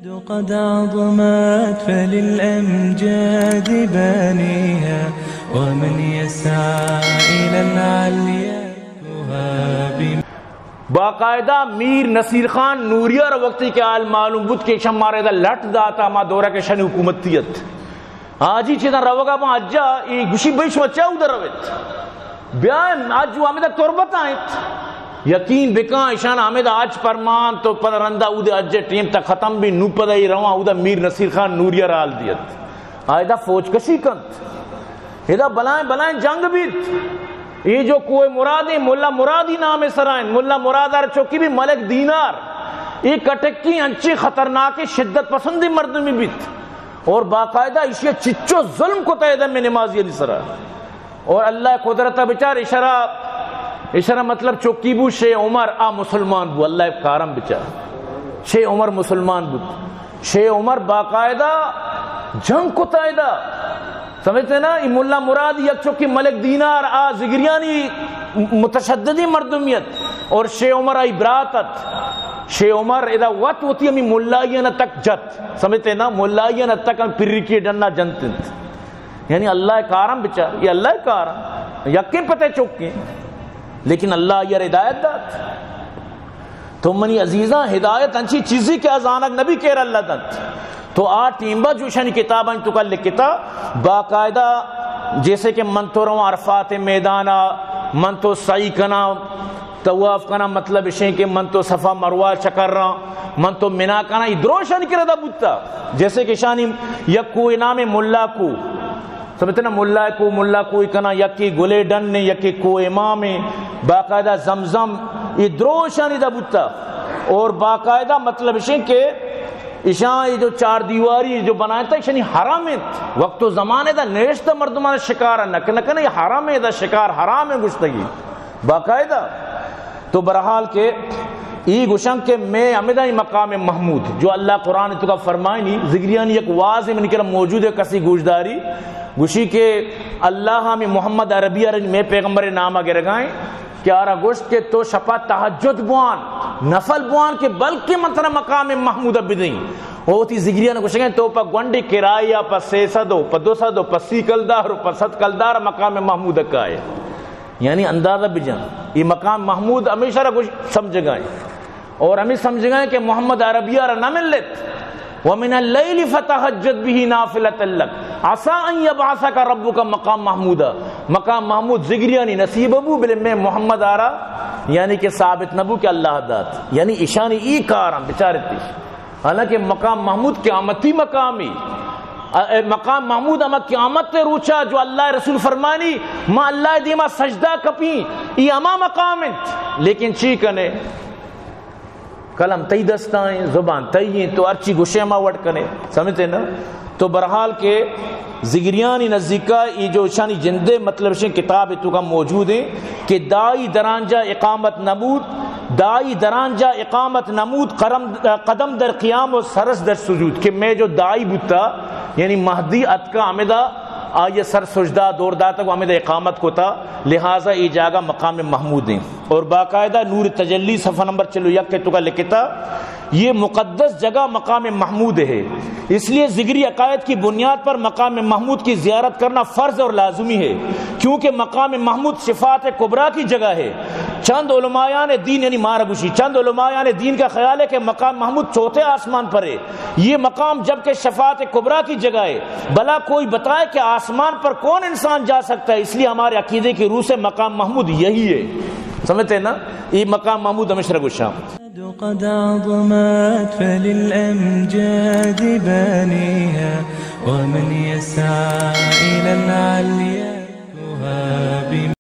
قد عظمت فللأمجاد بانيها، ومن يسعى إلى العليا يهاب. باقاعدہ میر نصیر خان نوریہ را وقتی کہ حال معلوم بوت کہ ایشاں مارا ادا لٹ داتا، ہما دورہ کہ ایشانی حکومتی ات، حاجی چیزاں روگا باں حجا، ای گوشی بھئی شما چا اودا رویت؟ بیا حج و ہمدا تربت آئیت۔ یقین بکاں ایشان ہمدا حج پرمان تو پد رندا اود حج ٹیم تا ختم بی، نو پدا ای رواں اودا میر نصیر خان نوریہ را حال دیت۔ آ ادا فوج کشی کنت۔ ادا بلائیں بلائیں جنگ بیت۔ ای جو کوہ مرادیں، ملا مرادی نام سرائیں، ملا مراد ار چوکی بھی ملک دینار۔ ای کٹکی انچی خطرناک شدت پسندی مردمی بیت۔ اور باقاعدہ ایشی چچو ظلم کتا ہے دم نمازی علی سرا۔ اور اللہ قدرت بچار اشرا، اشرا مطلب چوکی بو شے عمر آ مسلمان بو، اللہ کارم بچار۔ شے عمر مسلمان بو۔ شے عمر باقاعدہ جنگ کتا ہے دا۔ سمجھتے نا؟ ای ملا مراد یک چوکی ملک دینار آ زگریانی متشددی مردمیت اور شے عمر آئی برات ات۔ شے عمر ادا وت وتی ہمی ملائیان تک جت۔ سمجھتے نا؟ ملائیان تک ہم پرکی ڈنا جنت انت۔ یعنی اللہ کارم بچار، یہ اللہ کارم۔ یکیں پتے چکیں۔ لیکن اللہ آئی ہدایت دات۔ تو منی عزیزاں، ہدایت انچی چیزی کہ آ زانگ نبی کیر اللہ دنت۔ تو آ ٹیمبا جو ایشانی کتاباں تو کا لکھتا، باقاعدہ جیسے کہ من تو رواں عرفات میدانا، من تو سعی کناں، طواف کناں، مطلب اشیں کہ من تو صفا مروہ چکر راں، من تو منا کناں، ای دروشانی کرا دا بوتا۔ جیسے کہ شانی یک کوہ نام ملا کوہ، سمجھتے نا، ملا کوہ، ملا کوہ کناں، یکی گلے ڈن نے، یکی کوہ امام ہے، باقاعدہ زمزم، ای دروشانی دا بوتا۔ اور باقاعدہ مطلب اشیں کہ اشاں ای جو چار دیواری جو بنائے تا، اشانی حرام انت۔ وقت و زمانے دا نوشتہ مردمان شکار نہ کن، نہ کن، یہ حرام ہے، دا شکار حرام ہے گشتگی۔ باقاعدہ۔ تو برحال کہ ای گوشن کہ میں ہمدا ای مقام محمود، جو اللہ قرآن تو کا فرمائنی، زگریانی یک واز من کرا موجود ہے، کسی گوشداری، گوشی کہ اللہ ہمیں محمد عربی ار میں پیغمبر نامہ گرگائیں، کہ آرا گوشت کہ تو شپا تہجد بوان، نفل بوان کہ بلکہ من ترا مقام محمود بدیں۔ او تی زگریان گوشگیں تو پا گونڈی کرائے یا پا سے سد و پا دو سد و پا سی کلدار و پا سد کلدار مقام محمود کائے۔ یعنی اندازہ بجن، یہ مقام محمود ہمیشہ را گوش سمجھگائیں۔ اور ہمیں سمجھگائیں کہ محمد عربیہ را نہ ملت۔ ومن اللیل فتہجد بہ نافلۃ لک عسی ان یبعثک ربک مقام محمودا۔ مقام محمود زگریانی نصیب بو، بلے میں محمد آرا یعنی کہ ثابت نہ بو کہ اللہ دات۔ یعنی اشانی ای کاراں بچارتی۔ حالانکہ مقام محمود قیامتی مقامی۔ اے مقام محمود ہما قیامت روچا جو اللہ رسول فرمانی، ما اللہ دیما سجدہ کپی، ای ہما مقام انت۔ لیکن چی کنے؟ قلم تئی دستائیں، زبان تئی ہیں، تو ہرچی گوشے ہما وٹ کنے۔ سمجھتے نا؟ تو برحال کہ زگریانی نزدیکا ای جو اشانی جندے مطلب شیں کتاب تو کا موجود ہیں کہ دائی درانجا اقامت نمود، دائی درانجا اقامت نمود، قرم، قدم در قیام و سرس در سجود، کہ میں جو دائی بوتا، یعنی مہدی اتکا ہمدا آئی سر سجدہ دور داتا و ہمدا اقامت کوتا، لہذا ای جاگہ مقام محمود ہیں۔ اور باقاعدہ نور تجلی صفحہ نمبر چلو یک کے تو کا لکھتا، یہ مقدس جگہ مقام محمود ہے، اس لیے ذکری عقائد کی بنیاد پر مقام محمود کی زیارت کرنا فرض اور لازمی ہے، کیونکہ مقام محمود شفاعت کبریٰ کی جگہ ہے۔ چند علمایان دین، یعنی مارا گوشی، چند علمایان دین کا خیال ہے کہ مقام محمود چوتھے آسمان پر ہے۔ یہ مقام جبکہ شفاعت کبریٰ کی جگہ ہے، بھلا کوئی بتائے کہ آسمان پر کون انسان جا سکتا ہے؟ اس لیے ہمارے عقیدے کی روح سے مقام محمود یہی ہے۔ سمجھتے ہیں نا؟ یہ مقام محمود ہمیشہ گوشاں۔ قد عظمت فللأمجاد بانيها، ومن يسعى إلى العليا يهاب.